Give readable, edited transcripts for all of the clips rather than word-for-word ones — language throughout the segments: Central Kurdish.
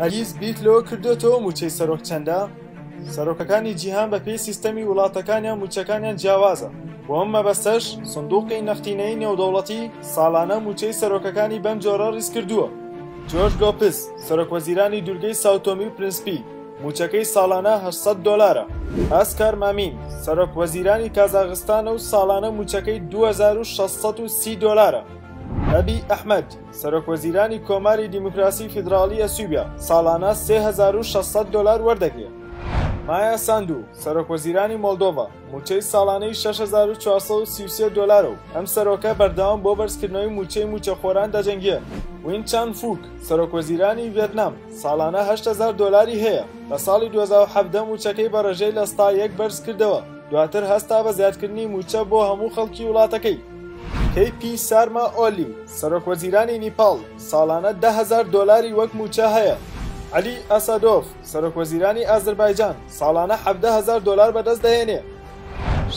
هەرگیز بیرت لەوە کردۆتەوە مووچەی سەرۆک چەندە؟ سەرۆکەکانی جیهان بەپێی سیستەمی وڵاتەکانیان مووچەکانیان جیاوازە، بۆ ئەم مەبەستەش سندوقی نەختینەیی نێودەوڵەتی ساڵانە مووچەی سەرۆکەکانی بەم جۆرە ڕیزکردووە. جۆرج لۆپز، سەرۆکوەزیرانی دوورگەی ساوتۆمی و پرنسپی، مووچەکەی ساڵانە 800 دۆلارە. ئاسکار مامین، سەرۆک وەزیرانی کازاغستانە و ساڵانە مووچەکەی 2630 دۆلارە. ئەبی ئەحمەد، سەرۆک وەزیرانی کۆماری دیموکراسی فیدراڵی ئەسیوبیا، ساڵانە 3600 دۆلار وەردەگرێ. مایا ساندو، سەرۆک وەزیرانی مۆڵدۆڤا، مووچەی ساڵانەی 6433 دۆلارە و ئەم سەرۆکە بەردەوام بۆ بەرزکردنەوەی مووچەی مووچەخۆران دەجەنگێ. وین چان فوک، سەرۆک وەزیرانی ڤێتنام، ساڵانە 8000 دۆلاری هەیە، لە ساڵی 2017 مووچەکەی بە ڕێژەی 1% بەرزکردەوە، دواتر هەستا بە زیادکردنی مووچە بۆ هەموو خەڵکی وڵاتەکەی. کەی پی سارما ئۆلی، سەرۆک وەزیرانی نیپاڵ، ساڵانە 10,000 دۆلاری وەک مووچە هەیە. عەلی ئەسەدۆف، سەرۆک وەزیرانی ئازربایجان، ساڵانە 17,000 دۆلار بەدەست دەهێنێ.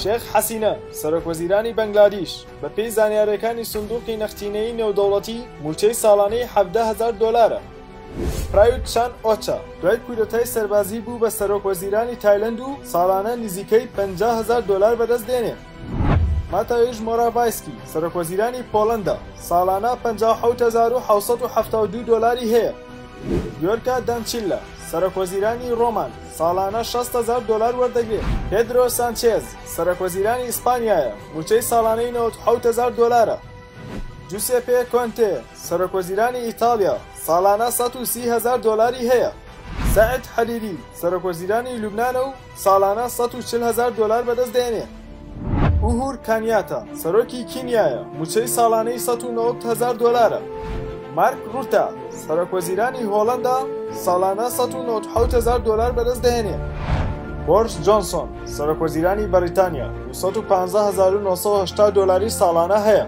شێخ حەسینە، سەرۆک وەزیرانی بەنگلادیش، بەپێی زانیارییەکانی سندوقی نەختینەیی نێودەوڵەتی، مووچەی ساڵانەی 17,000 دۆلارە. پرایوت چان ئۆچا، دوای کودەتای سەربازی بوو بە سەرۆک وەزیرانی تایلەند و ساڵانە نزیکەی 50,000 دۆلار بەدەست دێنێ. ماتاویش مۆراڤایسکی، سەرۆک وەزیرانی پۆڵەندا، ساڵانە 57,772 دۆلاری هەیە. یۆرکا دانچیلا، سەرۆک وەزیرانی ڕۆمان، ساڵانە 60,000 دۆلار وەردەگرێت. پێدرۆ سانچێز، سەرۆک وەزیرانی ئیسپانیایە، مووچەی ساڵانەی 97,000 دۆلارە. جوسێپێ کۆنتێ، سەرۆک وەزیرانی ئیتاڵیا، ساڵانە 130,000 دۆلاری هەیە. سەعد حەریری، سەرۆک وەزیرانی لوبنانە و ساڵانە 140,000 دۆلار بەدەست دێنێ. ئوهور کانیاتا، سەرۆکی کینیایە، مووچەی ساڵانەی 190,000 دۆلارە. مارک ڕوتا، سەرۆک وەزیرانی هۆڵەندا، ساڵانە 197,000 دۆلار بەدەست دەهێنێ. بۆرس جۆنسۆن، سەرۆک وەزیرانی بەریتانیا، 215,980 دۆلاری ساڵانە هەیە.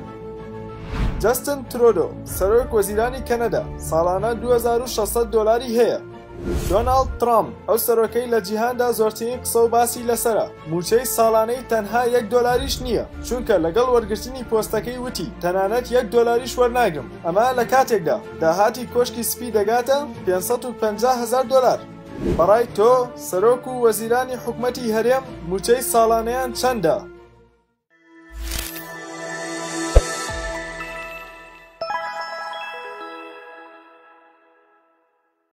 جەستن ترۆدۆ، سەرۆک وەزیرانی کەنەدا، ساڵانە 2600 دۆلاری هەیە. دۆناڵد ترامپ، ئەو سەرۆکەی لە جیهاندا زۆرترین قسە و باسی لەسەرە، مووچەی ساڵانەی تەنها یەک دۆلاریش نییە، چونکە لەگەڵ وەرگرتنی پۆستەکەی وتی تەنانەت یەک دۆلاریش وەرناگرم، ئەمە لە کاتێکدا داهاتی کۆشکی سپی دەگاتە 550,000 دۆلار. بەڕای تۆ سەرۆک و وەزیرانی حکومەتی هەرێم مووچەی ساڵانەیان چەندە؟